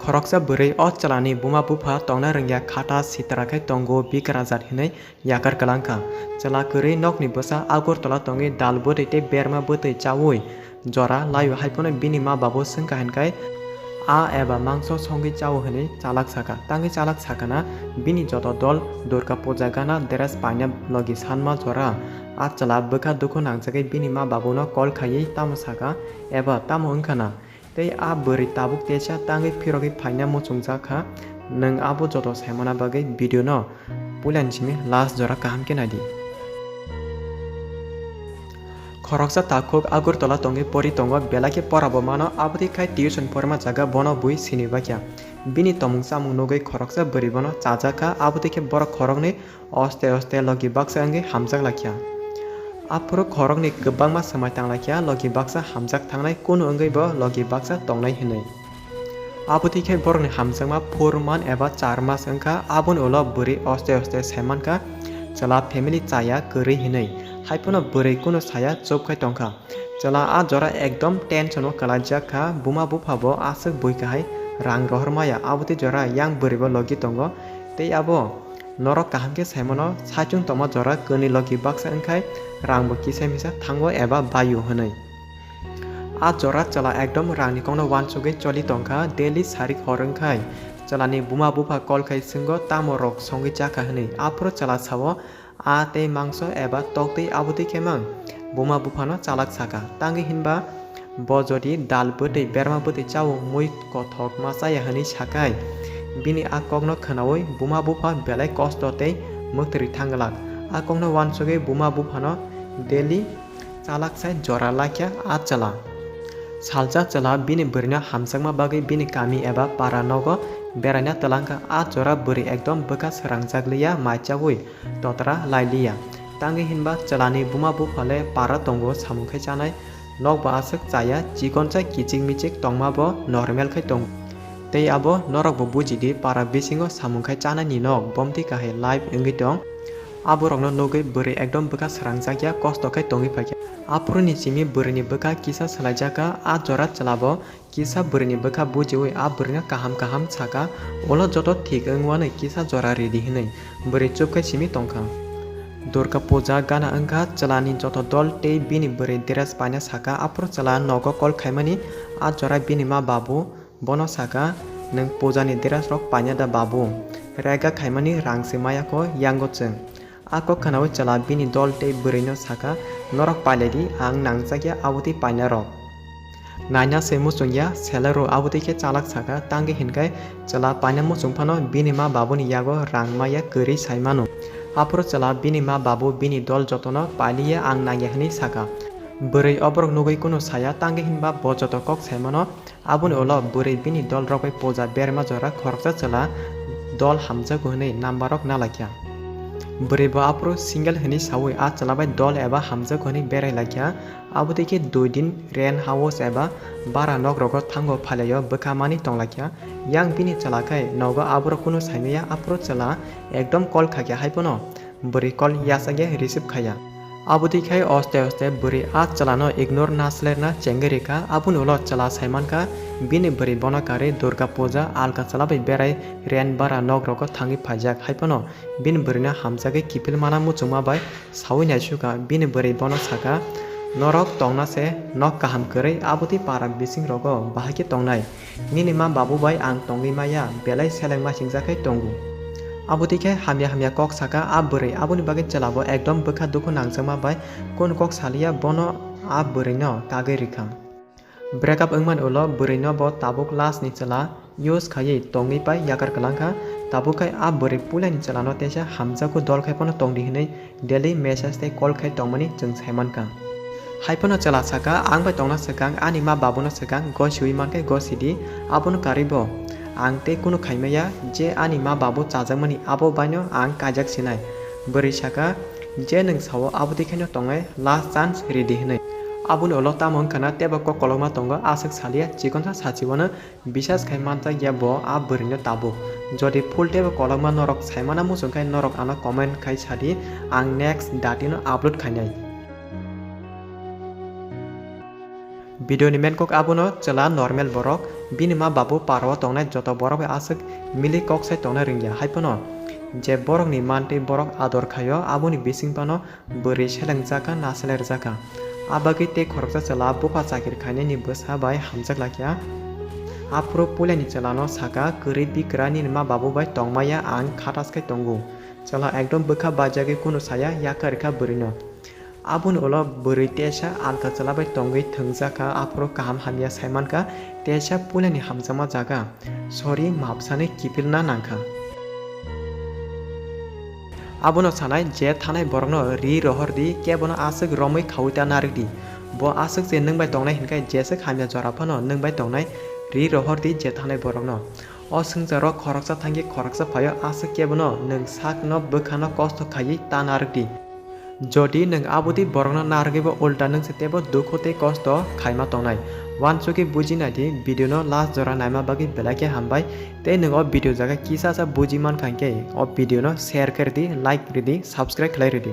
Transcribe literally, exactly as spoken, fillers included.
Khoroksa bwrwi o chwlani buma bupha tongna rwngya, khata sitra khai tongo, bikrajat hinwi yakar kwlangkha. Chwla kwrwi nokni bwsa Agartala tongwi dal bwtwi tei berma bwtwi chaui jora laio, hai phano bini ma babu swngkha hinkhai a eba mangso songwi chao hinwi chalak sakha. Tangwi chalak sakha na bini joto dol Durga puja gana dress paina logi sanma jora. A chwla bwkha dukhu nangjagwi bini ma babuno call khaiwi tamo sakha eba tamo wngkha na. Tei a bwrwi tabuk teisa tangwi phirogwi phaina muchungjak kha. Nwng abo joto saimana bagwi video no puilani simi last jora kaham khe naidi. Khoroksa takhuk Agartala tongwi pori tongo, belai khe pora bo mano, abotwi khai tuition porma jaga bono bui sini bakya. Bini tomung chamung nugwi khoroksa bwrwi bono chajak kha, abotwi khe borok khoroknwi oste oste logi baksa wngwi hamjak lakya. Aphuru khoroknwi kwbangma swmai tang lakya, logi baksa hamjak thangnai, kunu wngwi bo logi baksa tongnai hinwi. Abotwi khe borokni hamjakma four month eba char mas wngkha, aboni ulo bwrwi oste oste saimankha chwla family chaya kwrwi hinwi. Hai phano bwrwi kunu saya chupkhai tongkha. Chwla a jora ekdom tension o kwlaijak kha, buma bupha bo aswk bui kahai rang rohor maya, abotwi jora yang bwrwi bo logi tongo. Tei abo norok kaham khe saimano, saichung tongma jora kwnwi logi baksa wngkhai rang bo kisa misa thango eba baio hinwi. A jora chwla ekdom rangni kokno uansugwi choli tongkha, daily sarik hor wngkhai chwlani buma bupha call khai swngo, tamo rok songwi chakha hinwi. Aphuru chwla sao, a tei mangso eba toktwi abotwi khe mang buma buphano chalak sakha. Tangwi hinba bo jodi dal bwtwi berma bwtwi chao, mui kothok ma chaya hinwi sakhai, bini a kokno khwnaui buma bupha belai kosto tei mwktwrwi thang glak. A kokno uansugwi buma buphano daily chalak sai jora lakya a chwla. Salsa chwla bini bwrwino hamjakma bagwi bini kami eba para nogo beraina twlangkha. A jora bwrwi ekdom bwkha swrangjak liya, mai chaui totra lai liya. Tangwi hinba chwlani buma buphale para tongo, samung khai chanai nokbo aswk chaya, chikonsa kichik michik tongma bo normal khai tongo. Tei abo norokbo bujidi, para bisingo samung khai chanaini nok bomtwi kahai life wngwi tong. Aborokno nugwi bwrwi ekdom bwkha swrangjak ya, kosto khai tongwi phaikha. Aphuruni simi bwrwini bwkha kisa swlaijak kha, a jora chwlabo kisa bwrwini bwkha bujiui a bwrwino kaham kaham sakha, ulo joto thik wngwani kisa jora ridi hinwi bwrwi chupkhai simi tongkha. Durga puja gana wngkha, chwlani joto dol tei bini bwrwi dress paina sakha, aphuru chwla nogo call khaimani a jora bini ma babu bono sakha, "Nwng pujani dress rok paina da babu? Rega khaimani rang se maya kho yango chwng." A kok khwnaui chwla bini dol tei bwrwino sakha, "Norok pailai di, ang nangjak ya abotwi paina rok. Naina se muchung ya, selai rw," abotwi khe chalak sakha, tangwi hinkhai chwla paina muchung phano bini ma babuni yago rang maya kwrwi sai mano. Aphuru chwla bini ma babu bini dol jotono pailiya, "Ang nangya," hinwi sakha. Bwrwi oborok nugwi kunu saya, tangwi hinba bo joto kok sai mano. Aboni ulo bwrwi bini dol rok bai puja berma jora khoroksa chwla dol hamjago hwnwi number rok nalaikha. Bwrwi bo aphuru single hwnwi saui a chwla bai dol eba hamjago hwnwi berai laikha. Abotwi khe dui din rent house eba bara nok rogo thango phailaio bwkha mani tonglaikha. Yang bini chwla khai nogo aborok kunu saimaya, aphuru chwla ekdom call khaikha, hai phano bwrwi call yachakya receive khaiya. Abotwi khai oste oste bwrwi a chwlano ignore na slerna chengwi rikha. Aboni ulo chwla saimankha bini bwrwi bono karwi Durga puja alka chwla bai berai rent bara nok rogo thangwi phaijak, hai phano bini bwrwino hamjagwi kiphil mana muchungma bai saui naisukha. Bini bwrwi bono sakha, "Norok tongna se nok kaham kwrwi, abotwi para bising rogo bahai khe tongnai. Nini ma babu bai ang tongwi maya, belai seleng masingsa khai tongo." Abotwi khe hamya hamya kok sakha a bwrwi, aboni bagwi chwlabo ekdom bwkha dukhu nangjakma bai kunu kok saliya, bono a bwrwino kagwi rikha. Break up wngmani ulo bwrwino bo tabuk last ni chwla use khaiwi tongwi pai yakar kwlangkha. Tabuk khai a bwrwi puilani chwlano teisa hamjakgo dol khai phano tongdi hwnwi daily message tei call khai tongmani chwng saimankha. Hai phano chwla sakha, "Ang bai tongna swkang ani ma babuno swkang gosiui mankhe gosidi, abono karwi bo ang tei kunu khaimaya, je ani ma babu chajakmani abo baino ang kaijak sinai." Bwrwi sakha, "Je nwng sao abotwi khaino tongnai, last chance ridi," hwnwi. Aboni ulo tamo wngkha na teibo kok kolokma tongo, aswk saliya chikonsa sachiwano. Bisas khai manjak ya bo a bwrwino tabuk. Jodi full teibo kolokma norok saimana muchung khai norok ano comment khai sadi, ang next datino upload khainai. Video ni main kok abono, chwla normal borok Bini ma babu paro tongnai joto borok bai aswk mili kok sai tongna rwngya. Haiphano je borokni mantwi borok ador khaio, aboni bising phano bwrwi selengjak kha, na selerjak kha. A bagwi tei khoroksa chwla bupha chakri khainani bwsa bai hamjak laikha. Aphuru puilani chwlano sakha, "Kwrwi bikra, nini ma babu bai tongmaya ang khatas khe tongo." Chwla ekdom bwkha bajagwi kunu saya, yakarwi kha bwrwino. Aboni ulo bwrwi teisa alka chwla bai tongwi thwngjak kha, aphuru kaham hamya saimankha, teisa puilani hamjakma jaga sori mapsani kiphilna nangkha. Abono sanai, je thanai borokno ri rohor di, kebono aswk romwi khaui ta narwk di. Bo aswk se nwng bai tongnai hinkhe jeswk hamya jora phano nwng bai tongnai, ri rohor di je thanai borokno. O swngcharo khoroksa thangwi khoroksa phaio, aswk kebono nwng sakno bwkhano kosto khaiwi ta narwk di. Jodi nwng aboni borokno narwgwibo ulta nwng se teibo dukhu tei kosto khaima tongnai. Uansugwi buji nai di, video no last jora naima bagwi belai khe hambai. Tei nwng o video jaga kisa sa buji mankha hinkhe o video no share khe rwdi, like rwdi, subscribe khlai rwdi.